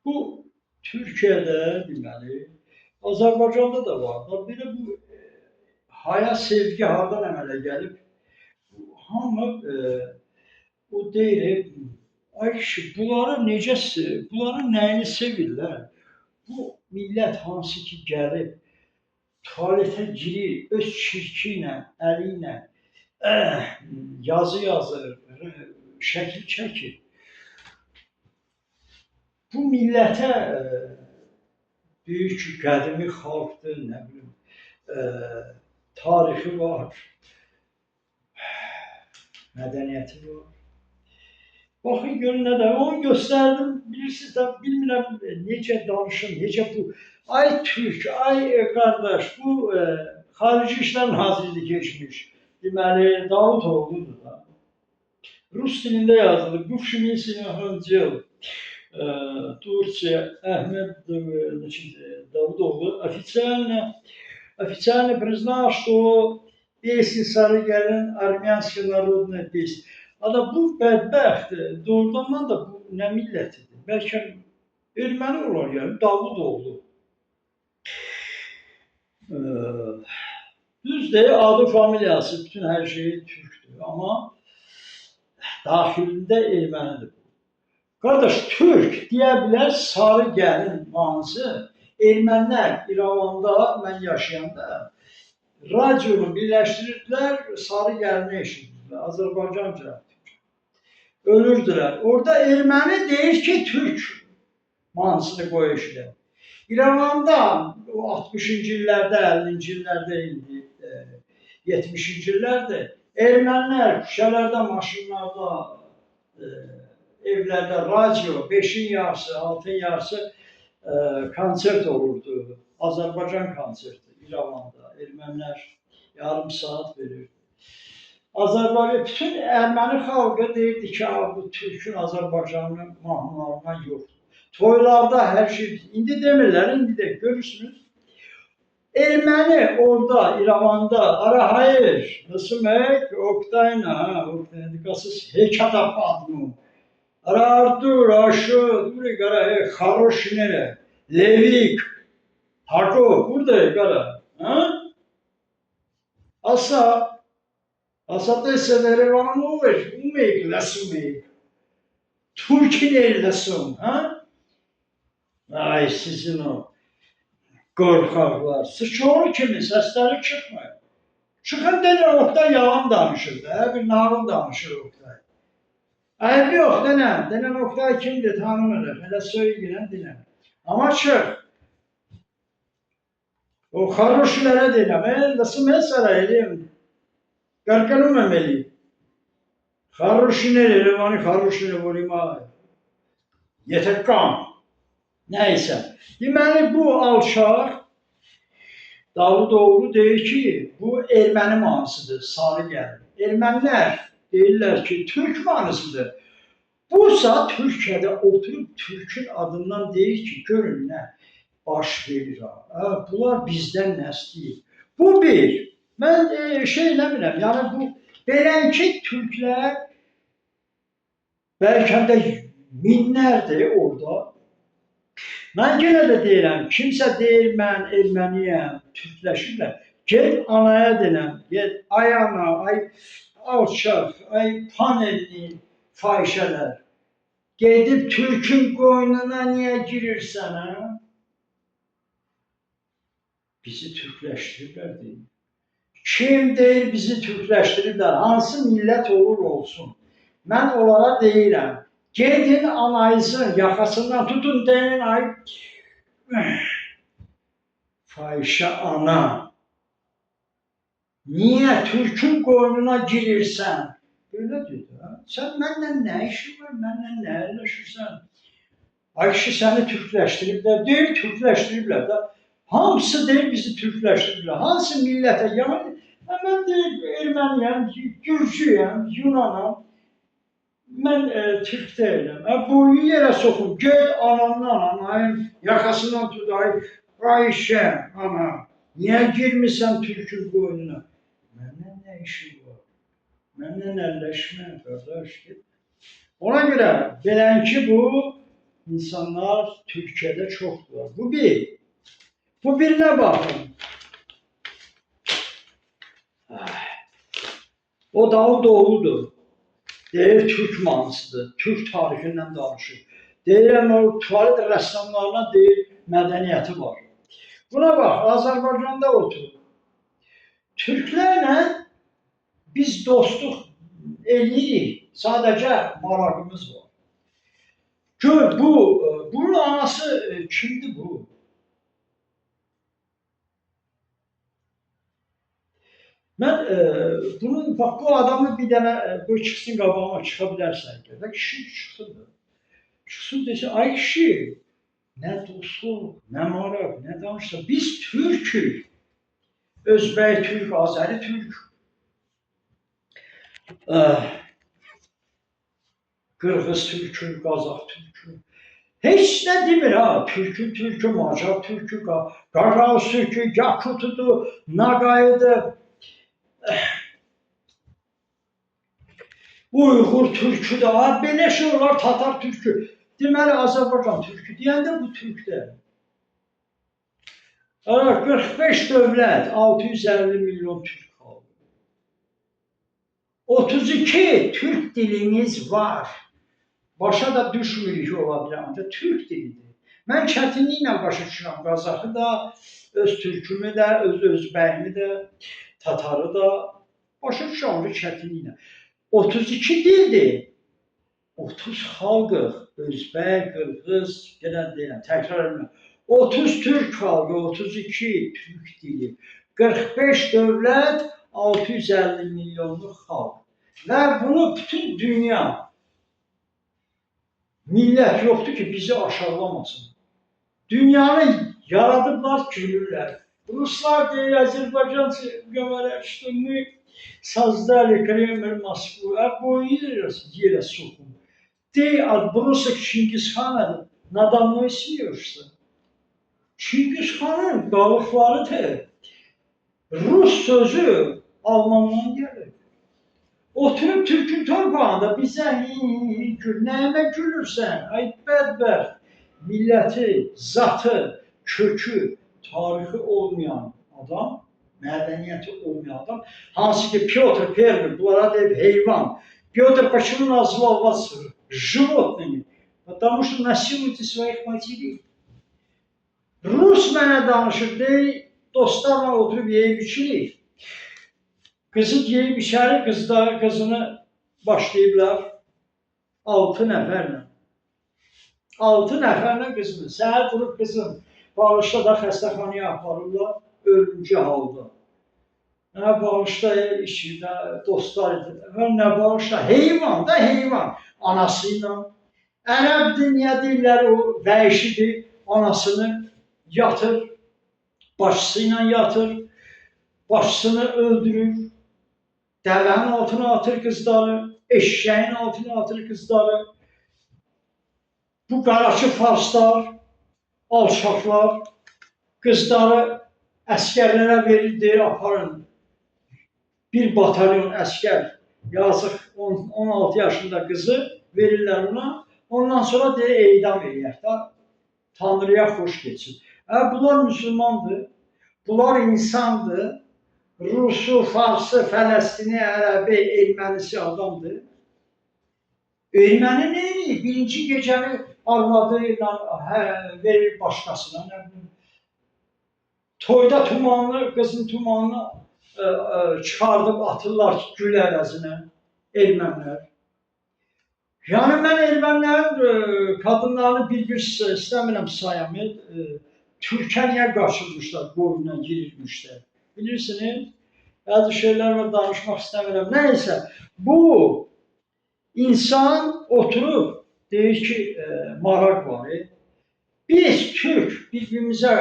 Bu Türkiyədə, deməli, Azərbaycanda da var. Da belə bu haya sevgi hardan əmələ gəlib? Hamı o deyir, ay kişi, bunları necə, bunların nəyini sevirlər? Bu millət hansı ki gəlib, tualetə girir, öz çirki ilə, əli ilə yazı yazır, şəkil çəkir. Bu millətə deyir ki, qədimi xalqdır, nə bilim, tarixi var, mədəniyyəti var. Baxın görün nə də, onu göstərdim, bilirsiniz də, bilmirəm necə danışım, necə bu, ay türk, ay qardaş, bu Xarici İşlər Nazirliyi keçmiş, deməli, Davutoğlu'dur da. Rus dilində yazılır, бывший министр иностранных дел Турция Ахмед, значит, Давудоğlu официально признал, что песни Sarı Gəlin армянская народная песня. Ada bu bədbəxt, doğrudan da bu nə millətidir? Bəlkə erməni olar yəni, Davudoğlu. Düzdür, adı, familiyası, bütün hər şeyi türkdür, amma daxilində ermənidir bu. Qardaş, türk deyə bilər Sarı Gəlin mahnısı. Ermənilər İrəvanda, mən yaşayanda radionu birləşdirirdilər, Sarı Gəlini eşidirdilər, Azərbaycanca. Ölürdülər. Orada erməni deyir ki, türk mahnısını qoy eşidək. İrəvanda o 60-cı illərdə, 50-ci illərdə indi, 70-ci illərdə ermənilər küçələrdə, maşınlarda, evlərdə radio, 5-in yarısı, 6-ın yarısı konsert olurdu. Azərbaycan konserti İrəvanda. Ermənilər yarım saat verirdi. Azərbaycan, bütün erməni xalqı deyirdi ki, bu türkün Azərbaycanın mahnılarından yoxdur. Toylarda hər şey, indi demirlər, indi də görürsünüz. Erməni orada, İrəvanda, ara hayır, nasıl Oktayna, ha, Oktayna, qasız hekatapadnu. Ara Artur, Aşot, buraya qara, Xaroşinere, Levik, Hako, burada qara, ha? Asa, asa տեսել Երևանում ով էր, ում էիք լսում էիք, Թուրքին էր լսում, հա? Ay sizin o qorxaqlar, sıçoğlu kimi səsləri çıxmır. Çıxın denən Oktay yalan danışır da, bir nağıl danışır Oktay. Ayıp yox, denən, denən Oktay kimdir tanımırıq, elə söyləyin denən. Amma çıx. O xaroşilərə deyirəm, լսում ես արա էլի, կրկնում եմ էլի։ Խառոշիներ, Երևանի խառոշիները, որ հիմա եթե կան, nəysə. Deməli, bu alçaq Davutoğlu deyir ki, bu erməni mahnısıdır, Sarı Gəlin. Ermənilər deyirlər ki, türk mahnısıdır. Busa Türkiyədə oturub türkün adından deyir ki, görün nə baş verir. Ha. Bunlar bizdən nə istəyir? Bu bir. Mən şey eləmirəm, yəni bu belənki türklər bəlkə də minlərdir orada. Mən yenə də deyirəm, kimsə deyir mən erməniyəm, türkləşirlər. Get anaya denəm, get ay ana, ay alçaq, ay panelli fahişələr. Gedib türkün qoynuna niyə girirsən, ha? Bizi türkləşdiriblər deyir. Kim deyir bizi türkləşdiriblər, hansı millət olur olsun. Mən onlara deyirəm, gedin anayızın yaxasından tutun, deyin ay fahişə ana. Niyə türkün qoynuna girirsən? Belə dedi. Ha? Sən mənlə nə işin var? Mənlə nə əlləşirsən? Ay kişi səni türkləşdiriblər. Deyir türkləşdiriblər də. Hamısı deyir bizi türkləşdiriblər. Hansı millətə? Yəni mən deyir erməniyəm, gürcüyəm, Yunanam. Mən türk deyiləm. Boyu yerə soxun. Get anandan, anayın yaxasından tut. Ay, Ayşə, ana. Niyə girmirsən türkün qoynuna? Məndən nə işin var? Məndən əlləşmə, qardaş. Ona görə belənki bu insanlar Türkiye'de çoxdular. Bu bir. Bu birinə baxın. O Davutoğlu'dur. Deyir Türk mahnısıdır. Türk tarixindən danışır. Deyirəm o tualet rəssamlarına deyir mədəniyyəti var. Buna bax, Azərbaycanda oturur. Türklərlə biz dostluq eləyirik. Sadəcə marağımız var. Gör bu, bunun anası kimdir bu? Mən bunun, bax bu adamı bir dənə bu çıxsın qabağıma çıxa bilərsən ki, və kişi çıxsın da. Çıxsın desin, ay kişi, nə dostluq, nə maraq, nə danışsa, biz Türkük. Özbək Türk, Azəri Türk, Qırğız Türkü, Qazax Türkü. Heç nə demir ha, Türkün Türkü, Macar Türkü, Qaqauz Türkü, Yakutudur, Nagayıdır, Uyğur Türkü də, ha, belə şey olar, Tatar Türkü. Deməli, Azərbaycan Türkü deyəndə bu Türklər. 45 dövlət, 650 milyon Türk xalqı. 32 Türk diliniz var. Başa da düşmürük ola bilər, ancaq Türk dilidir. Mən çətinliklə başa düşürəm Qazaxı da, öz Türkümü də, öz Özbəyimi də, Tatarı da. Başa düşürəm ancaq çətinliklə. 32 dildir. 30 xalqıq, Özbək, Qırğız, yenə deyirəm, təkrar edirəm. 30 Türk xalqı, 32 Türk dili, 45 dövlət, 650 milyonluq xalq. Və bunu bütün dünya, millət yoxdur ki, bizi aşağılamasın. Dünyanı yaradıblar, gülürlər. Ruslar deyir, Azərbaycanцы говорят, что мы создали Кремль, Москву, а bu yerə soxun. Ты отбросок Чингисхана, надо мной смеешься. Çingizxanın qalıqlarıdır. Rus sözü Almandan gəlir. Oturub Türkün torpağında bizə gül, nəyimə gülürsən? Ay bədbəxt, milləti, zatı, kökü, tarixi olmayan adam, mədəniyyəti olmayan adam, hansı ki Pyotr I bunlara deyib heyvan. Pyotr почему назвал вас животными? Потому что насилуете своих матерей. Rus mənə danışır, deyir, dostlarla oturub yeyib içirik. Qızı yeyib içəri, qızda, qızını başlayıblar 6 nəfərlə. 6 nəfərlə qızını. Səhər durub qızın bağışla da xəstəxanaya aparırlar, ölümcü halda. Nə bağışla içir, də, dostlar idi. Nə bağışla, heyvan da heyvan. Anası ilə. Ərəbdir, niyə deyirlər o vəhşidir, anasını yatır, başçısı ilə yatır, başçısını öldürür, dəvənin altına atır qızları, eşşəyin altına atır qızları. Bu qaraçı farslar, alçaqlar qızları əskərlərə verir, deyir, aparın. Bir batalyon əskər, yazıq 16 yaşında qızı verirlər ona. Ondan sonra deyir, eydam eləyək də, Tanrıya xoş geçsin. Bunlar müsəlmandır, bunlar insandır. Rusu, Farsı, Fələstini, Ərəbi, Ermənisi adamdır. Erməni nə edir? Birinci gecəni arvadı ilə verir başqasına. Nə bilim. Toyda tumanlı, qızın tumanını çıxardıb atırlar gül əvəzinə ermənilər. Yəni mən ermənilərin qadınlarını bir-bir istəmirəm sayam. Türkə niyə qaçırmışlar, qoyunla girirmişlər. Bilirsiniz, bəzi şeylər var, danışmaq istəmirəm. Nəysə, bu insan oturub deyir ki, maraq var. Biz Türk bir-birimizə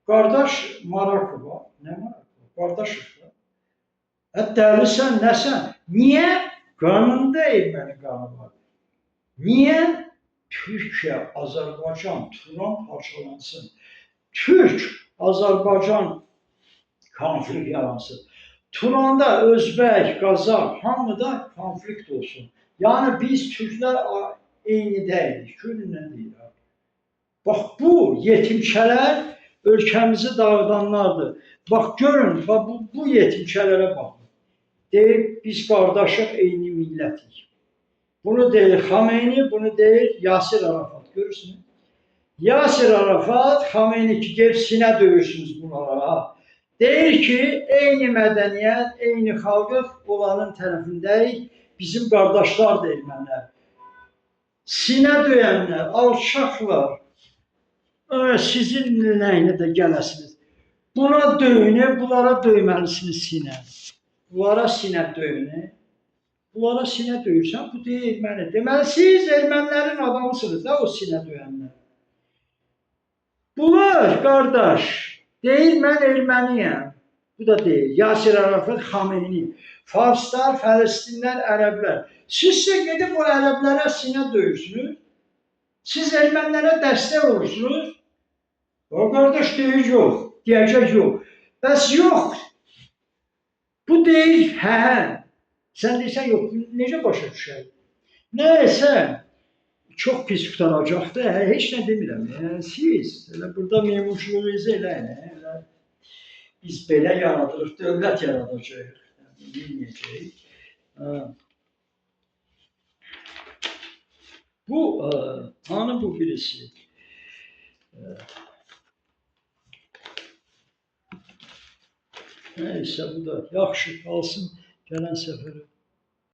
qardaş maraq var. Nə maraq var? Qardaşıq da. Dəlisən, nəsən? Niyə? Qanında erməni qanı var. Niyə? Türkiyə, Azərbaycan, Turan parçalansın. Türk, Azərbaycan konflikt yaransın. Turanda Özbək, Qazax, hamıda konflikt olsun. Yəni biz Türklər eyni deyilik. Görün nə deyir. Bax, bu yetimçələr ölkəmizi dağıdanlardır. Bax, görün, bax, bu yetimçələrə baxın. Deyir, biz qardaşıq, eyni millətik. Bunu deyir Xameyni, bunu deyir Yasir Arafat. Görürsünüz? Yasir Arafat, Xameyni ki, gelib sinə döyürsünüz bunlara. Ha. Deyir ki, eyni mədəniyyət, eyni xalqıq onların tərəfindəyik. Bizim qardaşlar da ermənilər. Sinə döyənlər, alçaqlar, sizin nəyinə də gələsiniz. Buna döyünü, bunlara döyməlisiniz sinə. Bunlara sinə döyünü. Bunlara sinə döyürsən, bu deyir erməni. Deməli, siz ermənilərin adamısınız da o sinə döyənlər. Bunlar, qardaş, deyir mən erməniyəm. Bu da deyir. Yasir Arafat, Xameyni. Farslar, Fələstinlər, ərəblər. Sizsə gedib o ərəblərə sinə döyürsünüz. Siz ermənilərə dəstək olursunuz. O qardaş deyir yox, deyəcək yox. Bəs yox. Bu deyir hə. Sən deyirsən yox, necə başa düşər? Nəysə, çox pis qurtaracaqdı. Hə, heç nə demirəm. Yəni, siz elə burada memurçuluğunuzu eləyin. Elə biz belə yaradırıq, dövlət yaradacağıq. Bilməyəcəyik. Bu, hanı bu birisi? Neyse, bu da yaxşı qalsın gələn səfərə.